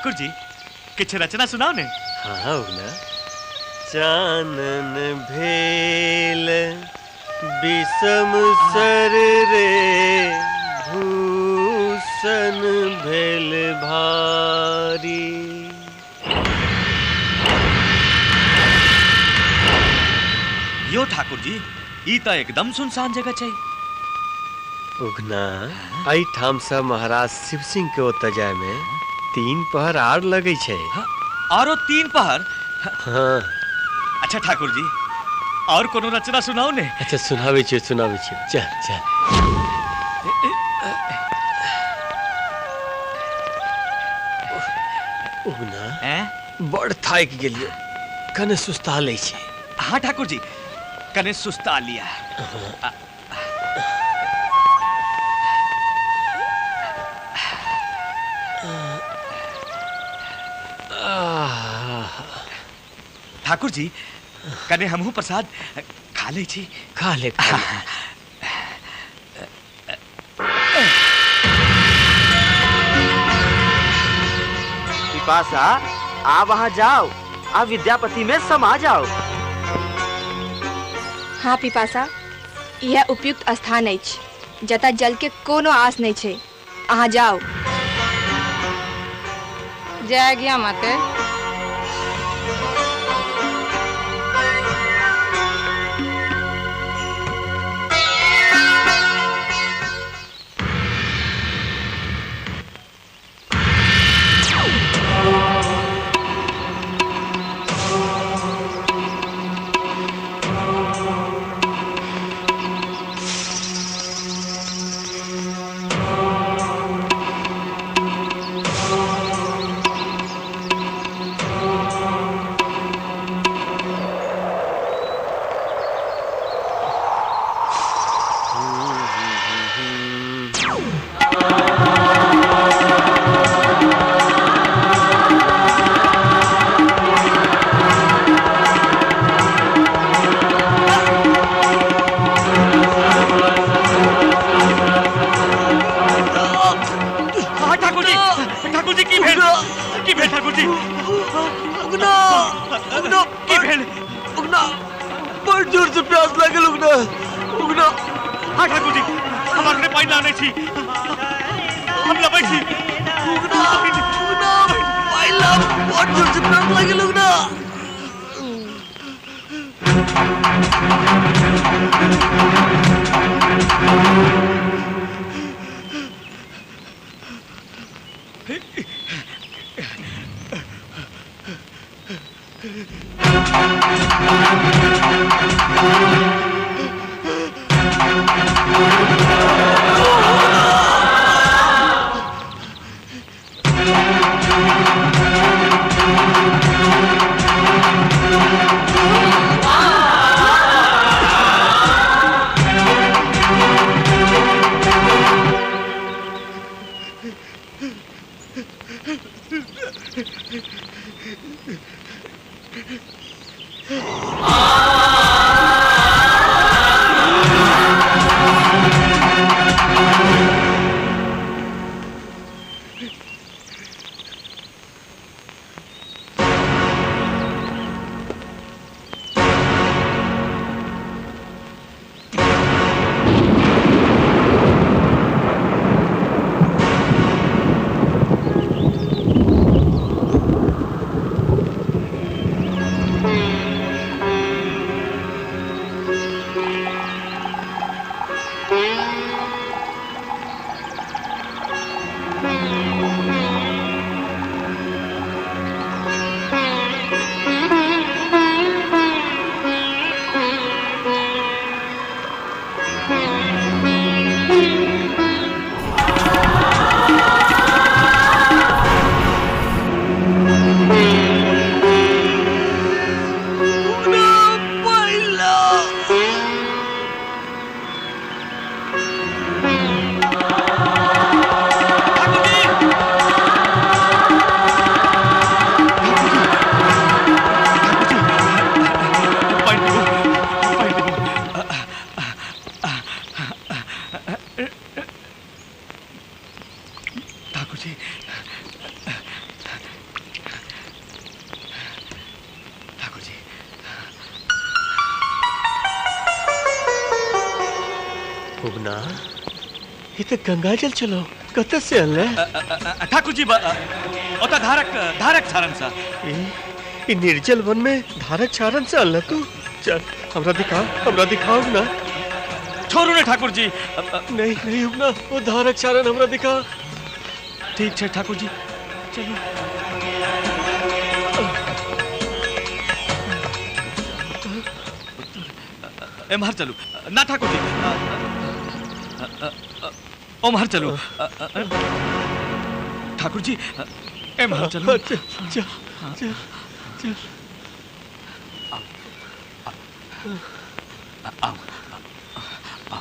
ठाकुर जी किछु रचना सुनाओ ने। हाँ उगना। चानन भेल विषम सर रे भूषण भेल भारी। यो ठाकुर जी ई त एकदम सुनसान जगह छै। उगना एहिठाम से महाराज शिव सिंह के ओतऽ जाय में 3 पहर आर लगे छै। आरो 3 पहर? हाँ। अच्छा ठाकुर जी और कोनो रचना सुनाओ ने। अच्छा सुनावे छी सुनावे छी, चल चल। उगना बड़ थाकि गेलियो, कने सुस्ता लै छी। हाँ ठाकुर जी कने सुस्ता लिया। ठाकुर जी कने हमहू प्रसाद खा ले छी। खा ले, खा ले। पिपासा आ वहां जाओ, आ विद्यापति में समा जाओ। हाँ पिपासा, यह उपयुक्त स्थान अछि जतऽ जल के कोनो आस नहीं छै। अहाँ जाओ। जय गया माते। उगना, ये तो गंगा जल चलो, कत से अनले? ठाकुर जी, ओता धारक धारक छारन सा। ये निर्जल वन में धारक छारन से अनले तू? चल हमरा दिखा, हमरा दिखाओ ना। छोड़ू ने ठाकुर जी। नहीं नहीं उगना, वो धारक छारन हमरा दिखा। ठीक है ठाकुर जी, चलो। एम्हर चलू ना ठाकुर जी, ओम्हर चलू ठाकुर जी, एम्हर चलू। चल चल चल, आओ आओ,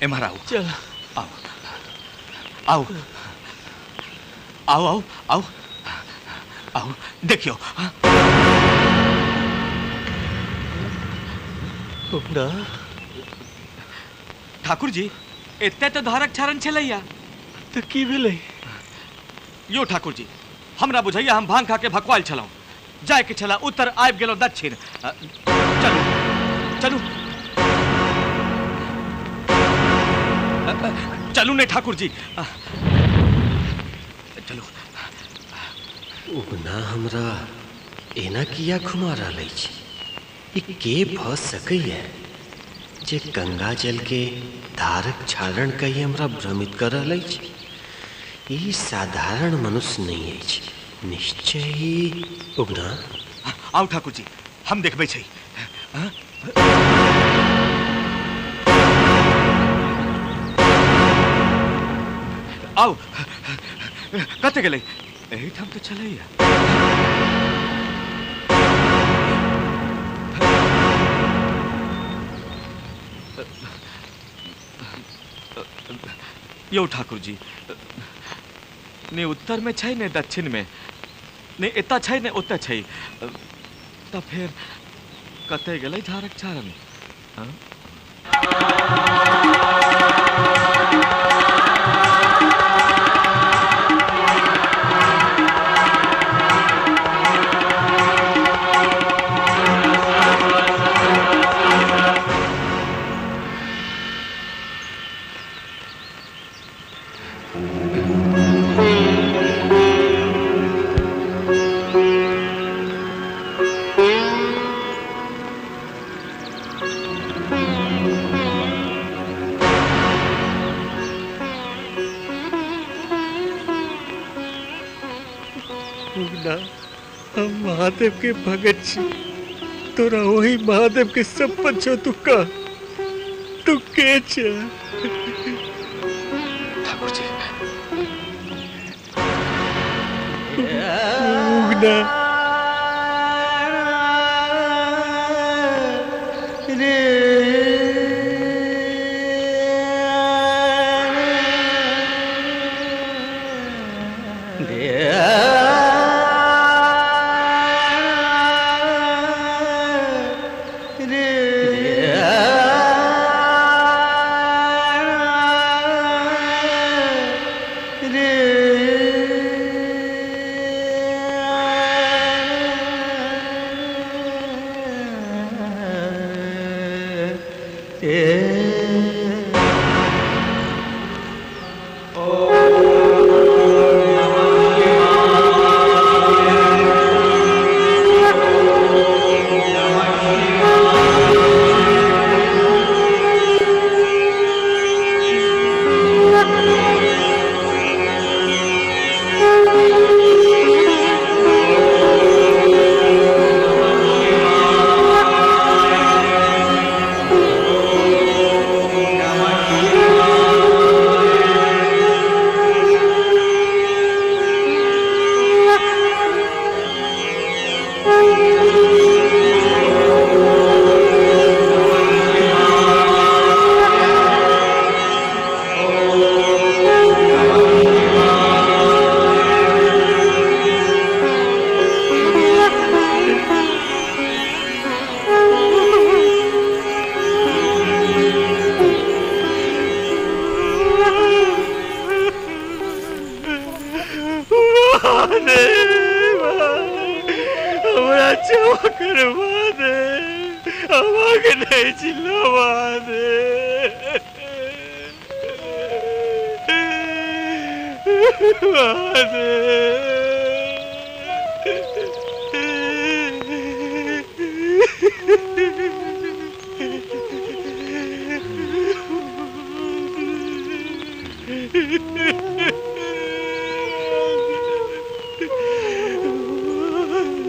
एम्हर आओ। चल आओ आओ आओ आओ आओ आओ, देखियो। उगना। ठाकुर जी, एते तो धारक छारन छलैया। तो की भेलै? यो ठाकुर जी, हमरा बुझैया हम भांग खा के भकवाल छलहुँ। जाय के छला उत्तर, आबि गेलहुँ दक्षिण। चलू चलू चलू ने ठाकुर जी, चलू। उगना हमरा एना किया घुमा रहल अछि? ई के भ सकैया जे गंगा जल के धारक छारण कहि हमरा भ्रमित कर रहल अछि? ई साधारण मनुष्य नहीं अछि, निश्चय ही। उगना। आओ ठाकुर जी, हम देखबै छी। आओ, कतऽ गेलै? एहिठाम तऽ छलैया। यौ ठाकुर जी, ने उत्तर में छै ने दक्षिण में, ने एतऽ छै ने ओतऽ छै, तऽ फेर कतऽ गेलै धारक छारन? हम महादेव के भगत छी, तोरा वही महादेव के शपथ छौ। तू का तू के छे? ठाकुर जी। उगना। करवा दे, हवा के नहीं चिल्लवा दे।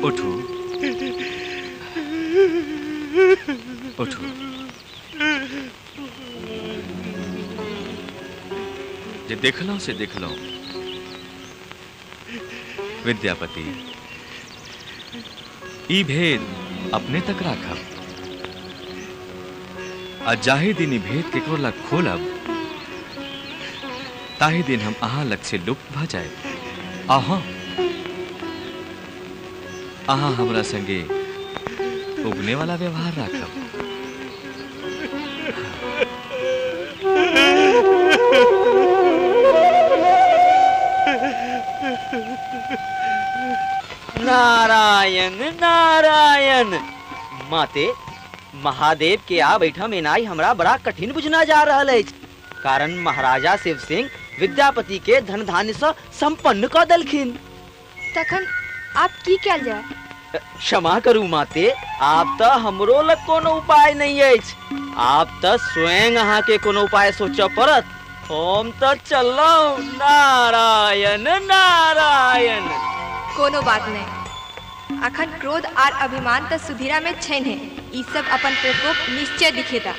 उठू उठू। जे देखलहुं से देखलहुं। विद्यापति, ई भेद अपने तक राखब आ जाहि दिन ई भेद केकरो लग खोलब ताहि दिन हम अहाँ लग से लुप्त भ जाए। अहाँ अहाँ हमरा संगे उगने वाला व्यवहार राखब। नारायण नारायण। माते, महादेव के आ बैठम एनाई हमरा बड़ा कठिन बुझना जा रहल अछि, कारण महाराजा शिव सिंह विद्यापति के धन धान्य से संपन्न क देलखिन। तखन आप की कयल जाय? क्षमा करू माते, आप तो हमरो लग कोनो उपाय नहीं अछि। आप तो स्वयं अहाँ के कोनो उपाय सोचऽ पड़त। हम तो चललहुं। नारायण नारायण। कोनो बात नहीं, अखन क्रोध आर अभिमान तो सुधीरा में छैन्हे, ई सब अपन प्रकोप निश्चय दिखेता।